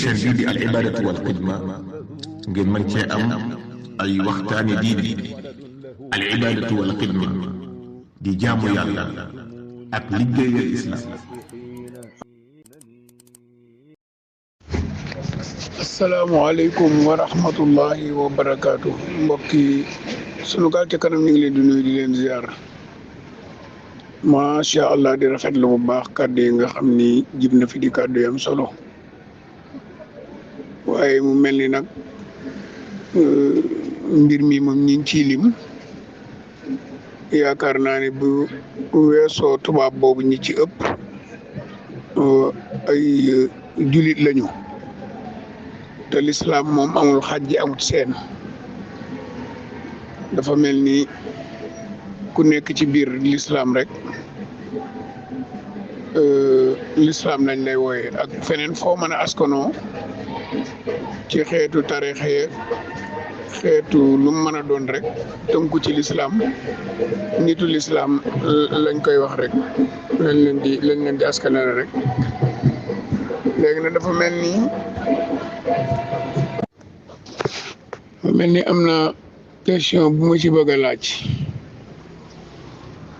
chaîne bii di al ibadatu wal xidma ngeen mën cee am ay waxtaani diine al ibadatu wal xidma di jaamu yàlla ak liggéeyal islam. asalaamaaleykum wa rahmatullahi wa barakaatu mbokki Sunugal ca kanam ñu ngi leen di nuyu di leen ziar macha allah di rafetlu bu baax kàddu yi nga xam ni jib na fi di kàddu yi am solo waaye mu mel ni nag mbir mi moom ñi ngi ciy lim yaakaar naa ne bu weesoo tubaab boobu ñi ci ëpp ay julit lañu. te lislaam moom amul xajji amut seen dafa mel ni ku nekk ci biir lislaam rek lislaam lañ lay wooye ak feneen foo mën a askanoo ci xeetu tariixa yeeg xeetu lu mu mën a doon rek tënku ci lislaam nitu lislaam lañ koy wax rek lañ leen di askanale rek léegi nag dafa mel ni am na question bu ma ci bëgg a laaj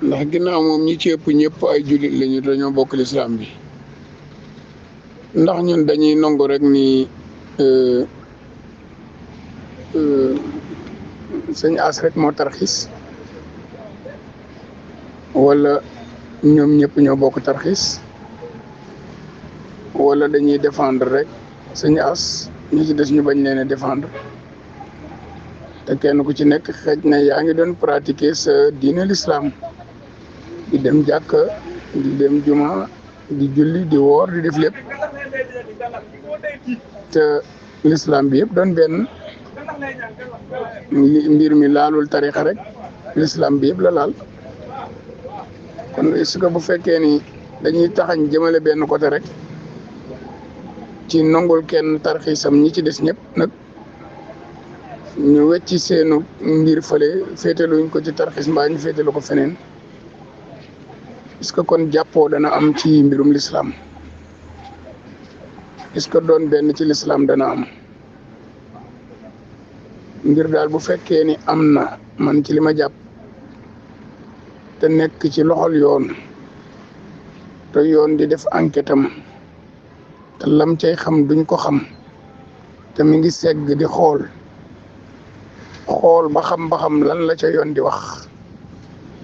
ndax ginnaaw moom ñi ci ëpp ñëpp ay jullit lañu dañoo bokk lislaam bi ndax ñun dañuy nangu rek ni sëñ As rek moo tarxis wala ñoom ñëpp ñoo bokk tarxis wala dañuy défendre rek sëñ As ñi ci des ñu bañ leen a défendre te kenn ku ci nekk xëj na yaa ngi doon pratiquer sa diine l'islam di dem jàkka di dem juma di julli di woor di def lépp te l'islam bi yëpp doon benn mbir mi laalul tarixa rek l'islam bi yëpp la laal kon est-ce que bu fekkee ni dañuy taxañ jëmale benn côté rek ci nongul kenn tarxiisam ñi ci des ñëpp nag ñu wecci seenu mbir fële féetaluñ ko ci tarxis mbaa ñu féetalu ko feneen est-ce que kon jàppoo dana am ci mbirum l'islam est-ce que doon benn ci l'islam dana am ngir daal bu fekkee ni am na man ci li ma jàpp te nekk ci loxol yoon te yoon di def enquête am te lam cay xam duñ ko xam te mi ngi segg di xool ba xam lan la ca yoon di wax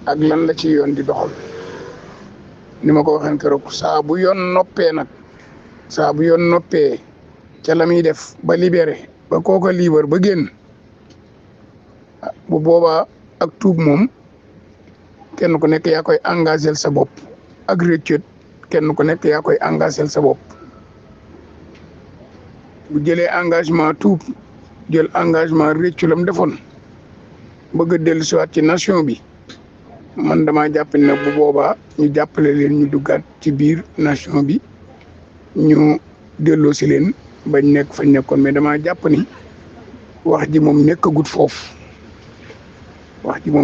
ak lan la ci yoon di doxal ni ma ko waxee keroog saa bu yoon noppee ca la muy def ba libéré ba kooka libre ba génn bu boobaa ak tuub moom kenn ku nekk yaa koy engagé sa bopp ak réccut kenn ku nekk yaa koy engagé sa bopp bu jëlee engagement tuub jël engagement réccu lam defoon bëgg a dellu siwaat ci nation bi man dama jàpp ne bu boobaa ñu jàppale leen ñu duggaat ci biir nation bi ñu delloo si leen bañ nekk fañ nekkoon mais dama jàpp ni wax ji moom nekkagut foofu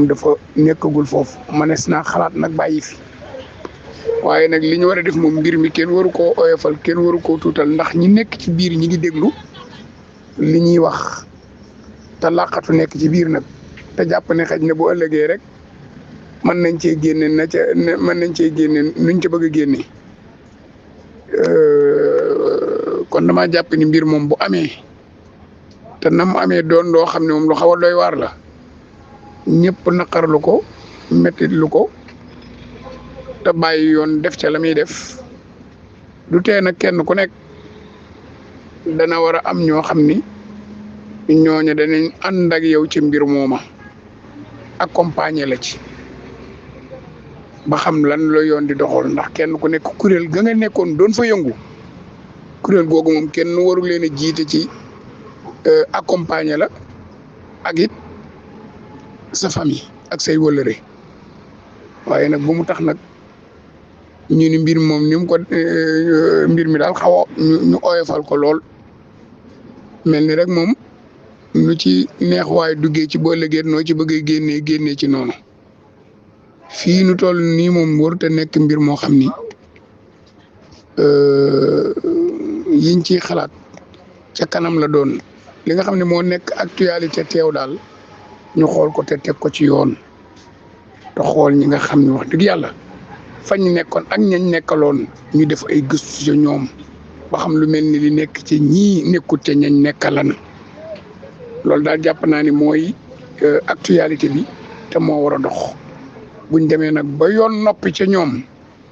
dafa nekkagul foofu manees naa xalaat nag bàyyi fi waaye nag li ñu war a def moom mbir mi kenn waru koo oyofal kenn waru koo tuutal ndax ñi nekk ci biir ñi ngi déglu li ñuy wax te làqatu nekk ci biir nag te jàpp ne xëj na bu ëllëgee rek mën nañ cee génne nuñ ca bëgg a génne kon dama jàpp ni mbir moom bu amee te na mu amee doon loo xam ne moom lu xaw a doy waar la ñëpp naqarlu ko mettitlu ko te bàyyi yoon def ca la muy def du tee nag kenn ku nekk dana war a am ñoo xam ni ñooñu danañ ànd ak yow ci mbir mooma accompagner la ci ba xam lan la yoon di doxal ndax kenn ku nekk kuréel ga nga nekkoon doon fa yëngu kuréel googu moom kenn waru leen a jiite ci accompagner la ak it sa famille ak say wëllëre waaye nag bu mu tax nag ñu ni mbir moom ni mu ko mbir mi daal xaw a ñu oyofal ko lool mel ni rek moom lu ci neex waaye duggee ci boo légéet noo ci bëggee génnee ci noonu fii nu toll nii moom war te nekk mbir moo xam ni yiñ ciy xalaat ca kanam la doon li nga xam ne moo nekk actualité teew daal ñu xool ko te teg ko ci yoon te xool ñi nga xam ne wax dëgg yàlla fañ nekkoon ak ñañ nekkaloon ñu def ay gëstu ci ñoom ba xam lu mel ni li nekk ci ñii nekkut te ñañ nekkalan loolu daal jàpp naa ni mooy actualité bi te moo war a dox buñ demee nag ba yoon noppi ca ñoom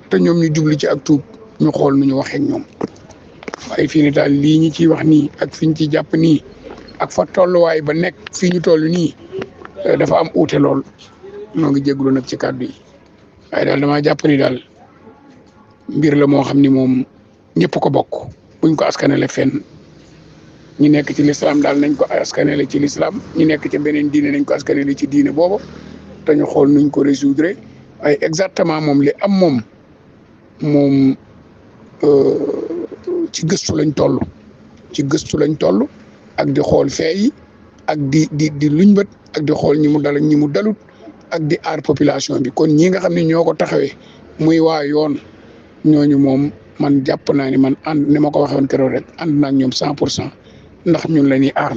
te ñoom ñu jubli ci ak tuub ñu xool nu ñu waxee ak ñoom waaye fii ni daal lii ñi ciy wax nii ak fi ñu ciy jàpp nii ak fa tolluwaay ba nekk fii ñu toll nii dafa am uute lool noo ngi jégalu nag ci kàddu yi waaye daal damaa jàpp ni daal mbir la moo xam ni moom ñëpp ko bokk buñ ko askanale fenn ñi nekk ci lislaam daal nañ ko askanale ci lislaam ñi nekk ci beneen diine nañ ko askanale ci diine boobu te ñu xool nuñ ko résoudre waaye exactement moom li am moom ci gëstu lañ toll ak di xool fee yi ak di luñ bët ak di xool ñi mu dal ak ñi mu dalut ak di aar population bi kon ñi nga xam ne ñoo ko taxawee muy waa yoon ñooñu moom man jàpp naa ni man ànd ni ma ko waxee woon keroog rek ànd naa ak ñoom 100% ndax ñun la ñuy aar.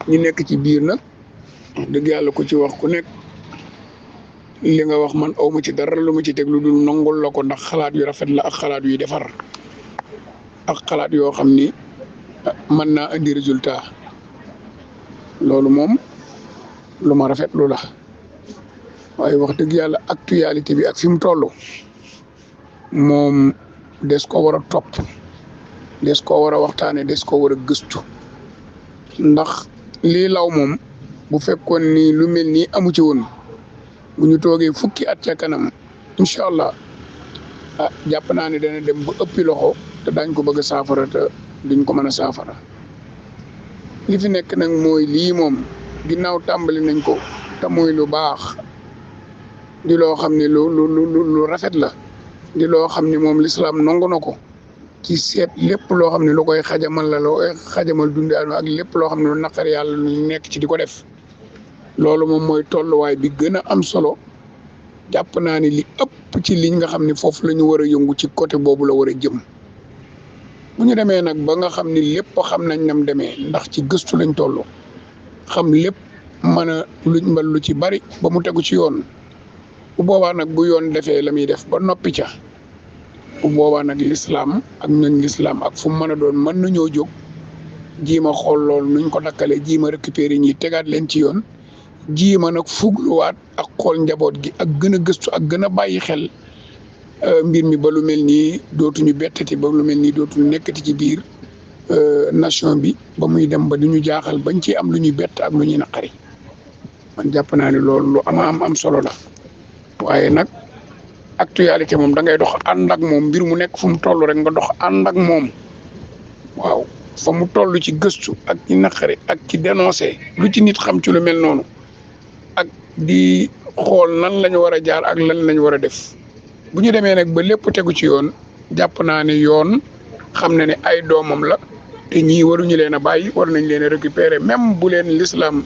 ñu nekk ci biir nag dëgg yàlla ku ci wax ku nekk li nga wax man aw ma ci dara lu ma ci teg lu dul nangul la ko ndax xalaat yu rafet la ak xalaat yuy defar ak xalaat yoo xam ni mën naa indi résultat loolu moom lu ma rafetlu la waaye wax dëgg yàlla actualité bi ak fi mu toll moom des ko war a topp des ko war a waxtaane des ko war a gëstu ndax lii law moom bu fekkoon ni lu mel nii amu ci woon bu ñu toogee fukki at ca kanam incha allah jàpp naa ne dana dem ba ëppi loxo te dañ ko bëgg a saafara te duñ ko mën a saafara li fi nekk nag mooy lii moom ginnaaw tàmbali nañ ko te muy lu baax di loo xam ne lu rafet la di loo xam ne moom lislaam nangu na ko ci seet lépp loo xam ne lu koy xajamal la loo koy xajamal dundi ak lépp loo xam ne lu naqar yàlla lu nekk ci di ko def loolu moom mooy tolluwaay bi gën a am solo jàpp naa ni li ëpp ci liñ nga xam ne foofu la ñu war a yëngu ci côté boobu la war a jëm bu ñu demee nag ba nga xam ni lépp xam nañ nam demee ndax ci gëstu lañ toll xam lépp mën a luñ mbal lu ci bari ba mu tegu ci yoon bu boobaa nag bu yoon defee la muy def ba noppi ca bu boobaa nag lislaam ak ñooñ lislaam ak fu mu mën a doon mën nañoo jóg jiima xool loolu nuñ ko dakkalee jiima récupérer ñi tegaat leen ci yoon jiima nag fugluwaat ak xool njaboot gi ak gën a gëstu ak gën a bàyyi xel mbir mi ba lu mel nii dootuñu bettati ba lu mel nii dootuñu nekkati ci biir nation bi ba muy dem ba du ñu jaaxal bañ ci am lu ñuy bett ak lu ñuy naqari man jàpp naa ne loolu lu am solo la waaye nag actualité moom da ngay dox ànd ak moom mbir mu nekk fu mu toll rek nga dox ànd ak moom waaw fa mu toll ci gëstu ak ci naqari ak ci dénoncé lu ci nit xam ci lu mel noonu ak di xool nan la ñu war a jaar ak lan la ñu war a def bu ñu demee nag ba lépp tegu ci yoon jàpp naa ne yoon xam na ne ay doomam la te ñii waruñu leen a bàyyi war nañ leen a récupérer même bu leen l'islam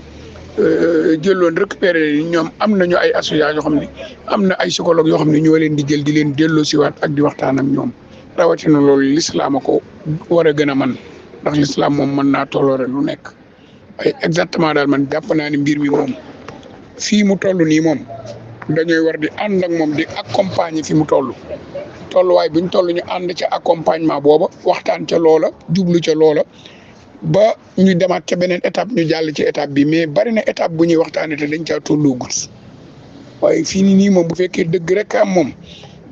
jëloon récupérer ñoom am nañu ay association yoo xam ne am na ay psychologue yoo xam ne ñoo leen di jël di leen delloosiwaat ak di waxtaan ak ñoom rawatina loolu l'islam ko war a gën a man ndax l'islam moom mën naa tolloore lu nekk ay exactement daal man jàpp naa ne mbir mi moom fii mu toll nii moom dañooy war di ànd ak moom di accompagner fi mu toll tolluwaay buñ toll ñu ànd ca accompagnement booba waxtaan ca loola jublu ca loola ba ñu demaat ca beneen étape ñu jàll ci étape bi mais bari na étape bu ñuy waxtaanee te dañ caa tolloogut waaye fii nii moom bu fekkee dëgg rek am moom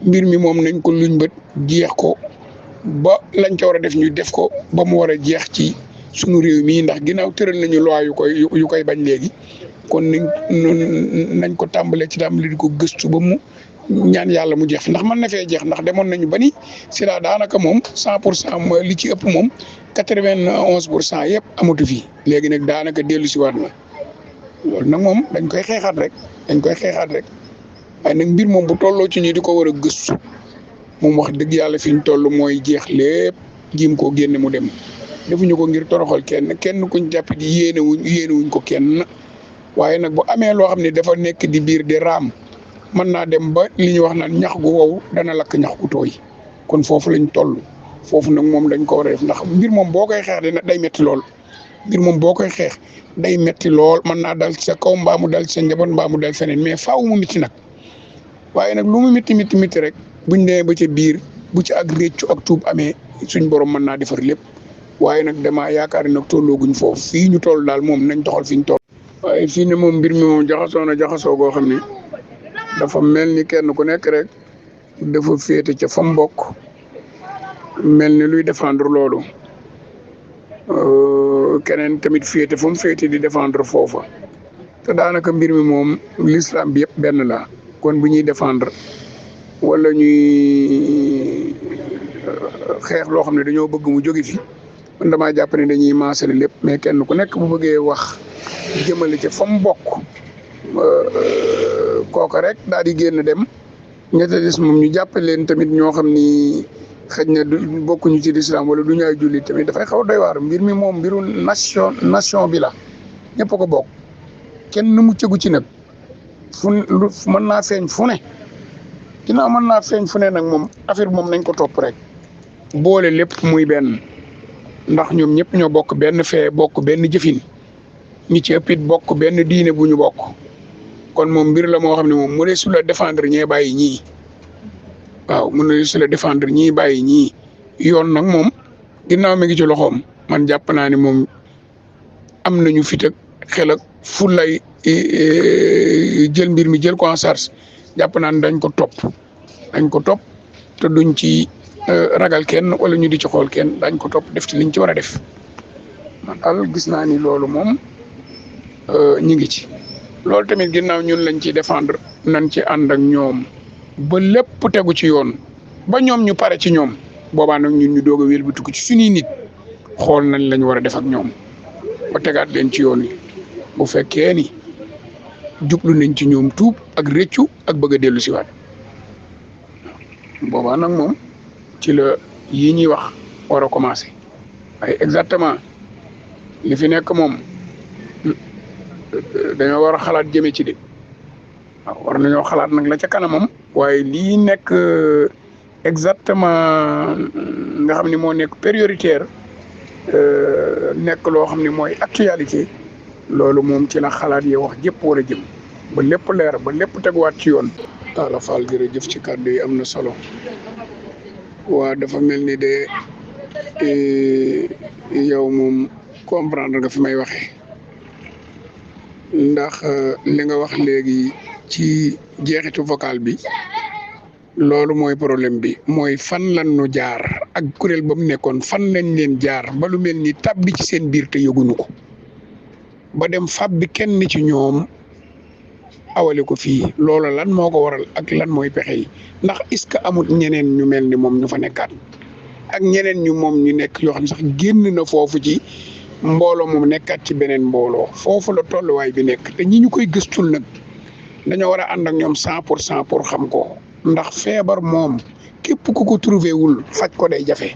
mbir mi moom nañ ko luñ bët jeex ko ba lañ ca war a def ñu def ko ba mu war a jeex ci sunu réew mii ndax ginnaaw tëral nañu loi yu koy bañ léegi kon nañ ko tàmbalee ci tàmbali di ko gëstu ba mu ñaan yàlla mu jeex ndax mën na fee jeex ndax demoon nañu ba ni sida daanaka moom 100% mooy li ci ëpp moom 91% yëpp amatu fi léegi nag daanaka dellu si waat na loolu nag moom dañ koy xeexaat rek waaye nag mbir moom bu tolloo ci ñu di ko war a gëstu moom wax dëgg yàlla fi ñu toll mooy jeex lépp jiim koo génne mu dem defuñu ko ngir toroxal kenn kuñ jàpp di yéenewuñ ko kenn waaye nag bu amee loo xam ne dafa nekk di biir di raam mën naa dem ba li ñu wax naan ñax gu wow dana lakk ñax gu tooy kon foofu lañ toll foofu nag moom dañ ko war a def ndax mbir moom boo koy xeex day metti lool mbir moom boo koy xeex day metti lool mën naa dal ci sa kaw mbaa mu dal ci sa njaboot mbaa mu dal feneen mais faaw mu metti nag waaye nag lu mu metti rek buñ demee ba ca biir bu ci ak réccu ak tuub amee suñ borom mën naa defar lépp waaye nag damaa yaakaar ne nag tollooguñ foofu fii ñu toll daal moom nañ doxal fi ñu toll. waaye fii ne moom mbir mi moom jaxasoo goo xam ne dafa mel ni kenn ku nekk rek dafa féete ca fa mu bokk mel ni luy défendre loolu keneen tamit féete fa mu féete di défendre foofa te daanaka mbir mi moom l'islam bi yëpp benn la kon bu ñuy défendre wala ñuy xeex loo xam ne dañoo bëgg mu jóge fi man damaa jàpp ne dañuy maasale lépp mais kenn ku nekk bu bëggee wax jëmale ca fa mu bokk kooka rek daal di génn dem ñetta des moom ñu jàppale leen tamit ñoo xam ni xëj na du bokkuñu ci lislaam wala du ñu ay jullit tamit dafay xaw doy waar mbir mi moom mbiru nation bi la ñëpp ko bokk kenn mu cëgu ci nag fu mën naa feeñ fu ne ginnaaw mën naa feeñ fu ne nag moom affaire bi moom nañ ko topp rek boole lépp muy benn ndax ñoom ñëpp ñoo bokk benn fee bokk benn jëfin ñi ci ëpp it bokk benn diine bu ñu bokk kon moom mbir la moo xam ne moom mu ne su la défendre ñee bàyyi ñii waaw mu ne su la défendre ñii bàyyi ñii yoon nag moom ginnaaw mi ngi ci loxoom man jàpp naa ne moom am nañu fit ak xel ak fu lay jël mbir mi jël ko en charge jàpp naa ne dañ ko topp te duñ ci ragal kenn wala ñu di ci xool kenn dañ ko topp def ci liñ ci war a def man daal gis naa ni loolu moom ñu ngi ci loolu tamit ginnaaw ñun lañ ciy défendre nañ ci ànd ak ñoom ba lépp tegu ci yoon ba ñoom ñu pare ci ñoom boobaa nag ñun ñu doog a wëlbatiku ci suñuy nit xool nañ lañ war a def ak ñoom ba tegaat leen ci yoon wi bu fekkee ni jublu nañ ci ñoom tuub ak rëccu ak bëgg a dellu si waat boobaa nag moom ci la yii ñuy wax war a commencé waaye exactement li fi nekk moom dañoo war a xalaat jëme ci de waaw war nañoo xalaat nag la ca kanamam waaye lii nekk exactement nga xam ni moo nekk prioritaire nekk loo xam ni mooy actualité loolu moom ci la xalaat yi wax jëpp war a jëm ba lépp leer ba lépp teguwaat ci yoon. Talla Fall jërëjëf ci kàddu yi am na solo waa dafa mel ni de yow moom comprendre nga fi may waxee ndax li nga wax léegi ci jeexitu vocal bi loolu mooy problème bi mooy fan lan nu jaar ak kuréel ba mu nekkoon fan lañ leen jaar ba lu mel ni tabbi ci seen biir te yëguñu ko ba dem fab bi kenn ci ñoom awale ko fii loola lan moo ko waral ak lan mooy pexe yi ndax est-ce que amul ñeneen ñu mel ni moom ñu fa nekkaat ak ñeneen ñu moom ñu nekk yoo xam sax génn na foofu ci mbooloo moom nekkaat ci beneen mbooloo foofu la tolluwaay bi nekk te ñi ñu koy gëstul nag dañoo war a ànd ak ñoom 100% pour xam ko ndax feebar moom képp ku ko trouvé wul faj ko day jafe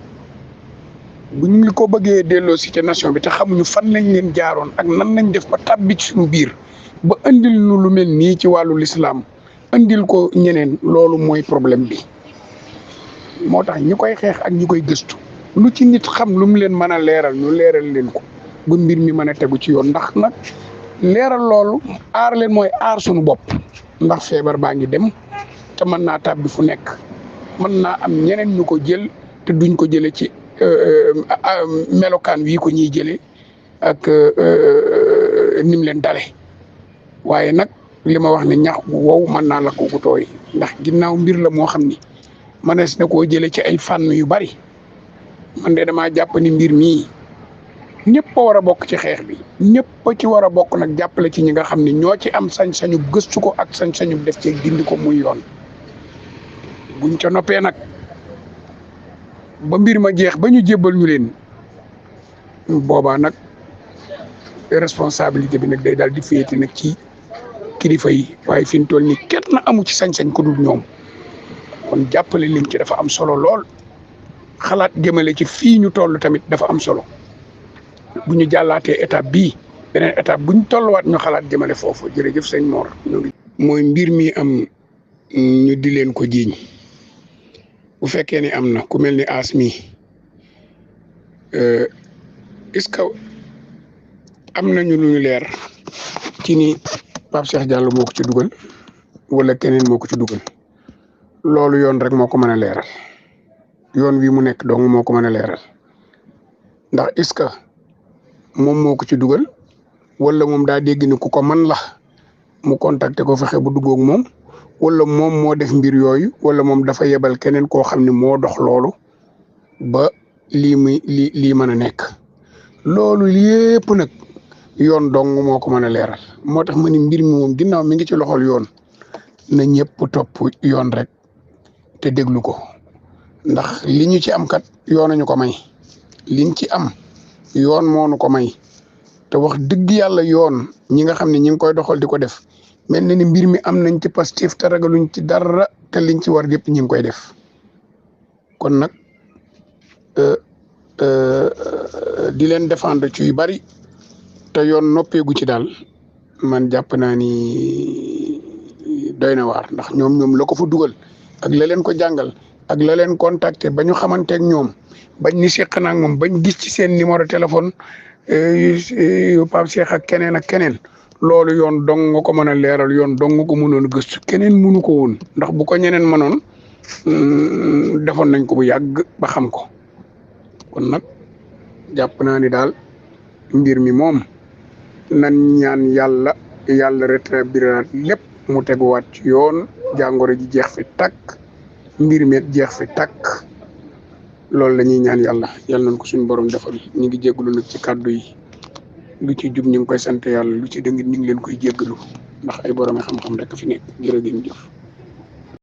bu ñu ko bëggee delloo si ca nation bi te xamuñu fan lañ leen jaaroon ak nan lañ def ba tàbbi ci suñu biir ba andil nu lu mel nii ci wàllu lislaam andil ko ñeneen loolu mooy problème bi moo tax ñi koy xeex ak ñi koy gëstu lu ci nit xam lu mu leen mën a leeral ñu leeral leen ko ba mbir mi mën a tegu ci yoon ndax nag leeral loolu aar leen mooy aar suñu bopp ndax feebar baa ngi dem te mën naa tàbbi fu nekk mën naa am ñeneen ñu ko jël te duñ ko jële ci melokaan wii ko ñuy jële ak nim leen dale waaye nag li ma wax ne ñax bu wow mën naa la ko gu tooy ndax ginnaaw mbir la moo xam ni mënees na koo jële ci ay fànn yu bari man de damaa jàpp ni mbir mii ñëpp a war a bokk ci xeex bi ñëpp a ci war a bokk nag jàppale ci ñi nga xam ne ñoo ci am sañ-sañu gëstu ko ak sañ-sañu def ci dindi ko muy yoon buñ ca noppee nag ba mbir ma jeex ba ñu jébbal ñu leen boobaa nag responsabilité bi nag day daal di féete nag ci kilifa yi waaye fi mu toll nii kenn amu ci sañ-sañ ko dul ñoom kon jàppale leen ci dafa am solo lool xalaat jëmale ci fii ñu toll tamit dafa am solo bu ñu jàllaatee étape bii beneen étape bu ñu tolluwaat ñu xalaat jëmale foofu jërëjëf sëñ Mor. mooy mbir mi am ñu di leen ko jiiñ bu fekkee ni am na ku mel ni as mi est-ce que am nañu luy leer ci ni Pape Cheikh Diallo moo ko ci dugal wala keneen moo ko ci dugal loolu yoon rek moo ko mën a leeral yoon wi mu nekk dong moo ko mën a leeral ndax est-ce que moom moo ko ci dugal wala moom daa dégg ni ku ko man la mu contacter ko fexe bu duggoog moom wala moom moo def mbir yooyu wala moom dafa yebal keneen koo xam ne moo dox loolu ba lii mën a nekk loolu yépp nag yoon dong moo ko mën a leeral moo tax ma ni mbir mi moom ginnaaw mi ngi ci loxol yoon na ñëpp topp yoon rek te déglu ko ndax li ñu ci am kat yoon nañu ko may liñ ci am yoon moo nu ko may te wax dëgg yàlla yoon ñi nga xam ne ñi ngi koy doxal di ko def mel na ni mbir mi am nañ ci pastif te ragaluñ ci dara te liñ ci war yëpp ñi ngi koy def kon nag di leen défendre ci yu bari te yoon noppeegu ci daal man jàpp naa ni doy na waar ndax ñoom la ko fa dugal ak la leen ko jàngal ak la leen contacter ba ñu xamanteeg ñoom bañ ni seq naa ak moom bañ gis ci seen numéro téléphone yu Pape Cheikh ak keneen loolu yoon dong nga ko mën a leeral yoon dong nga ko mënoon gëstu keneen mënu ko woon ndax bu ko ñeneen mënoon defoon nañ ko bu yàgg ba xam ko kon nag jàpp naa ni daal mbir mi moom nan ñaan yàlla rétablir lépp mu teguwaat ci yoon jàngoro ji jeex fi tàkk mbir mi jeex fi tàkk loolu la ñuy ñaan yàlla nañ ko suñu borom defal ñu ngi jégalu nag ci kàddu yi lu ci jub ñu ngi koy sant yàlla lu ci dëng ñu ngi leen koy jégalu ndax ay borom xam-xam rek fi nekk jërë ngeen jëf.